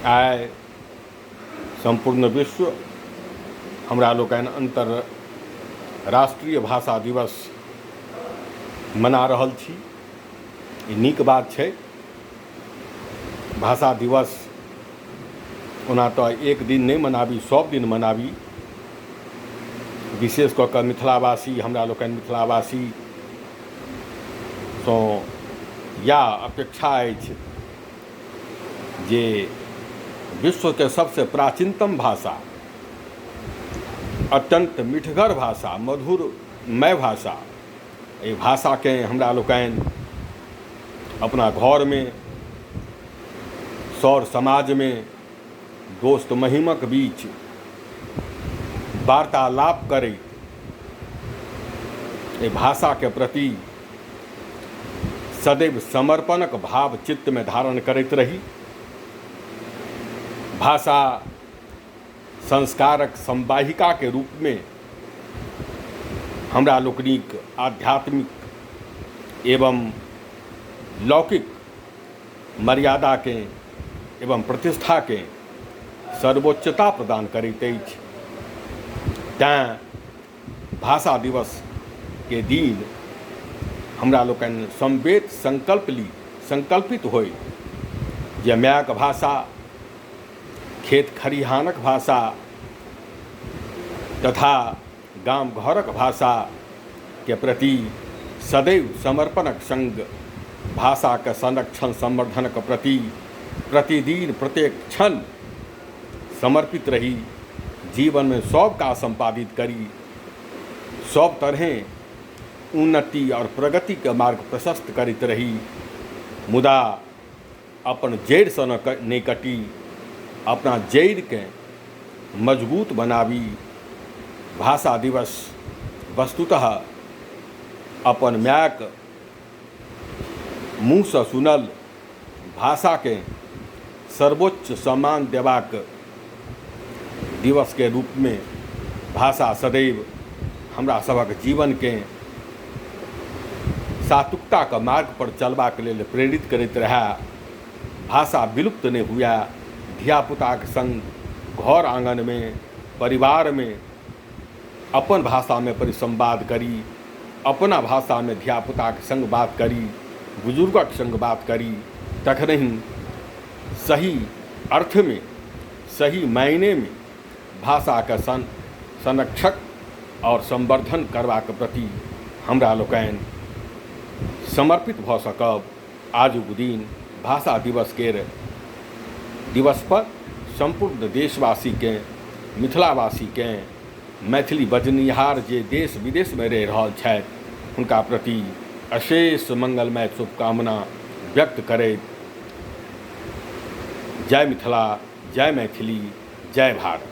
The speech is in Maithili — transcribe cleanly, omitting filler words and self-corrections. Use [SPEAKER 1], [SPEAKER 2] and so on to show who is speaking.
[SPEAKER 1] आइ सम्पूर्ण विश्व हमरा लोकनि अन्तर्राष्ट्रीय भाषा दिवस मना रहल छी। ई नीक बात छै। भाषा दिवस ओना तऽ एक दिन नहि मनाबी, सभ दिन मनाबी। विशेष कऽ कऽ मिथिलावासी, हमरा लोकनि मिथिलावासीसँ इएह अपेक्षा अछि जे विश्वके सबसँ प्राचीनतम भाषा, अत्यन्त मिठगर भाषा, मधुरमय भाषा, एहि भाषाकेँ हमरा लोकनि अपना घरमे, सर समाजमे, दोस्त महिमक बीच वार्तालाप करैत एहि भाषाके प्रति सदैव समर्पणक भाव चित्तमे धारण करैत रही। भाषा संस्कारक संवाहिकाके रूपमे हमरा लोकनिक आध्यात्मिक एवं लौकिक मर्यादाकेँ एवं प्रतिष्ठाकेँ सर्वोच्चता प्रदान करैत अछि। तैँ भाषा दिवसके दिन हमरा लोकनि समवेत संकल्प ली, संकल्पित होइ जे मायक भाषा, खेत खरिहानक भाषा तथा गाम घरक भाषाके प्रति सदैव समर्पणक सङ्ग भाषाके संरक्षण संवर्धनक प्रति प्रतिदिन प्रत्येक क्षण समर्पित रही, जीवनमे सभ काज सम्पादित करी, सभ तरहें उन्नति आओर प्रगतिके मार्ग प्रशस्त करैत रही, मुदा अपन जड़िसँ नहि कटी, अपना जड़िकेँ मजबूत बनाबी। भाषा दिवस वस्तुतः अपन मायक मुँहसँ सुनल भाषाकेँ सर्वोच्च सम्मान देबाक दिवसके रूपमे भाषा सदैव हमरा सभक जीवनकेँ सात्विकताके मार्गपर चलबाक लेल प्रेरित करैत रहए। भाषा विलुप्त नहि हुए, धियापुताके सङ्ग घर आङ्गनमे, परिवारमे अपन भाषामे परिसम्वाद करी, अपना भाषामे धियापुताके सङ्ग बात करी, बुजुर्गक सङ्ग बात करी, तखनहि सही अर्थमे, सही मायनेमे भाषाके संरक्षक आओर संवर्धन करबाक प्रति हमरा लोकनि समर्पित भऽ सकब। आजुक दिन भाषा दिवस केर दिवस पर सम्पूर्ण देशवासीकेँ, मिथिलावासीकेँ, मैथिली बजनिहार जे देश विदेशमे रहि रहल छथि हुनका प्रति अशेष मंगलमय शुभकामना व्यक्त करैत जय मिथिला, जय मैथिली, जय भारत।